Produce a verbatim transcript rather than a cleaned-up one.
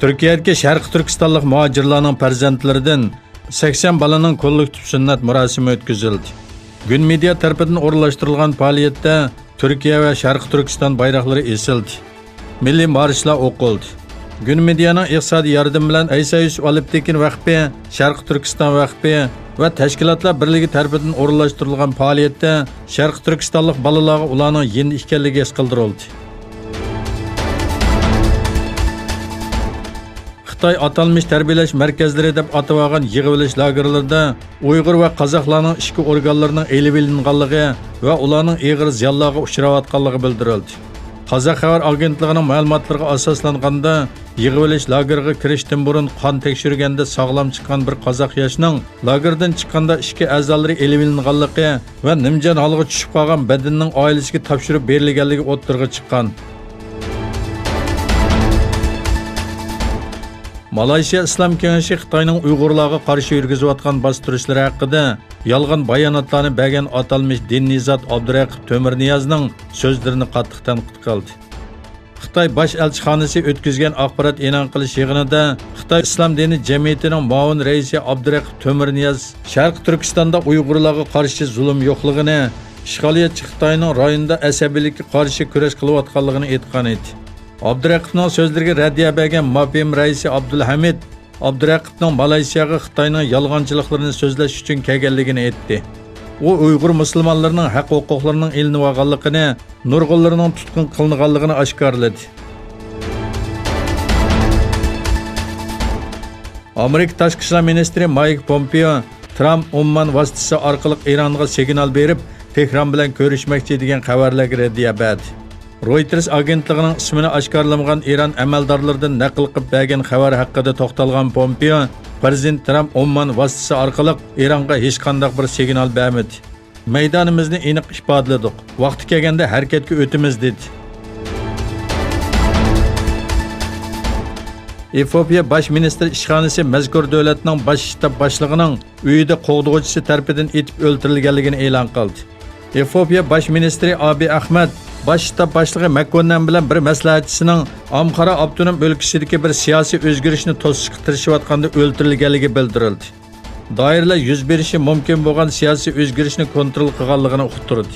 تۈركىيەدىكى شەرقىي تۈركىستانلىق مۇھاجىرلارنىڭ پەرزەنتلىرىدىن سەكسەن بالىنىڭ كوللېكتىپ سۈننەت مۇراسىمى ئۆتكۈزۈلدى. گۈن مېدىيا تەرىپىدىن ئورۇنلاشتۇرۇلغان پائالىيەتتە تۈركىيە ۋە شەرقىي تۈركىستان بايراقلىرى ئېسىلدى. مىللىي مارشلار ئوقۇلدى. گۈن مېدىيانىڭ ئىقتىسادىي ياردىمى بىلەن ئەيسا يۈسۈپ ئالپتېكىن ۋەقپى، شەرقىي تۈركىستان ۋەقپى ۋە تەشكىلاتلار بىرلىكى تەرىپىدىن ئورۇنلاشتۇرۇلغان پائالىيەتتە شەرقىي تۈركىستانلىق بالىلارغا ئۇلارنىڭ يېنىدا ئىكەنلىكى ھېس قىلدۇرۇلدى. خىتاي ئاتالمىش تەربىيەلەش مەركەزلىرى دەپ ئاتىۋالغان يىغىۋېلىش لاگېرلىرىدا ئۇيغۇر ۋە قازاقلارنىڭ ئىچكى ئورگانلىرىنىڭ ئېلىۋېلىنغانلىقى ۋە ئۇلارنىڭ ئېغىر زىيانلارغا ئۇچراۋاتقانلىقى بىلدۈرۈلدى. قازاق خەۋەر ئاگېنتلىقىنىڭ مەلۇماتلىرىغا ئاساسلانغاندا، يىغىۋېلىش لاگېرىغا كىرىشتىن بۇرۇن قان تەكشۈرگەندە ساغلام چىققان بىر قازاق ياشنىڭ لاگېردىن چىققاندا ئىچكى ئەزالىرى ئېلىۋېلىنغانلىقى ۋە نىمجان ھالغا چۈشۈپ قالغان بەدىنىنىڭ ئائىلىسىگە تاپشۇرۇپ بېرىلگەنلىكى ئوتتۇرىغا چىققان. مالايشىيا ئىسلام كېڭىشى خىتاينىڭ ئۇيغۇرلارغا قارشى يۈرگۈزۈۋاتقان باستۇرۇشلىرى ھەققىدە يالغان باياناتلارنى بەرگەن ئاتالمىش دىنىي زات ئابدۇرەقىپ تۆمۈرنىيازنىڭ سۆزلىرىنى قاتتىق تەنقىد قىلدى. خىتاي باش ئەلچىخانىسى ئۆتكۈزگەن ئاخبارات ئېلان قىلىش يىغىنىدا خىتاي ئىسلام دىنى جەمئىيىتىنىڭ مۇئاۋىن رەئىسى ئابدۇرەقىپ تۆمۈرنىياز شەرقىي تۈركىستاندا ئۇيغۇرلارغا قارشى زۇلۇم يوقلۇقىنى، ئىشغالىيەتچى خىتاينىڭ رايوندا ئەسەبىيلىككە قارشى كۈرەش قىلىۋاتقانلىقىنى ئېيتقان ئىدى. ئابدۇرەقىپنىڭ سۆزلىرىگە رەددىيە بەرگەن ماپىم رەئىسى ئابدۇلھەمىد ئابدۇرەقىپنىڭ مالايسىياغا خىتاينىڭ يالغانچىلىقلىرىنى سۆزلەش ئۈچۈن كەلگەنلىكىنى ئېيتتى. ئۇ ئۇيغۇر مۇسۇلمانلىرىنىڭ ھەق-ھوقۇقلىرىنىڭ ئېلىنىۋالغانلىقىنى، نۇرغۇنلىرىنىڭ تۇتقۇن قىلىنغانلىقىنى ئاشكارىلىدى. ئامېرىكا تاشقى ئىشلار مىنىستىرى مايك پومپېئو ترامپ ئوممان ۋاسىتىسى ئارقىلىق ئىرانغا سىگنال بېرىپ، تېھران بىلەن كۆرۈشمەكچى دېگەن خەۋەرلەرگە رەددىيە بەردى. رويتېرس ئاگېنتلىقىنىڭ ئىسمىنى ئاشكارىلىمىغان ئىران ئەمەلدارلىرىدىن نەقىل قىلىپ بەرگەن خەۋەر ھەققىدە توختالغان پومپېئو، پىرېزىدېنت ترامپ ئوممان ۋاسىتىسى ئارقىلىق ئىرانغا ھېچقانداق بىر سىگنال بەرمىدى. مەيدانىمىزنى ئېنىق ئىپادىلىدۇق. ۋاقتى كەلگەندە ھەرىكەتكە ئۆتىمىز، دېدى. ئېفىئوپىيە باش مىنىستىر ئىشخانىسى مەزكۇر دۆلەتنىڭ باش شتاب باشلىقىنىڭ ئۆيىدە قوغدىغۇچىسى تەرىپىدىن ئېتىپ ئۆلتۈرۈلگەنلىكىنى ئېلان قىلدى. ئېفىئوپىيە باش مىنىستىرى ئابى ئەخمەت باش شتاب باشلىقى مەككوننەن بىلەن بىر مەسلىھەتچىسىنىڭ ئامخارا ئاپتونوم ئۆلكىسىدىكى بىر سىياسىي ئۆزگىرىشنى توسۇشقا تىرىشىۋاتقاندا ئۆلتۈرۈلگەنلىكى بىلدۈرۈلدى. دائىرىلەر يۈز بېرىشى مۇمكىن بولغان سىياسىي ئۆزگىرىشنى كونترول قىلغانلىقىنى ئۇقتۇردى.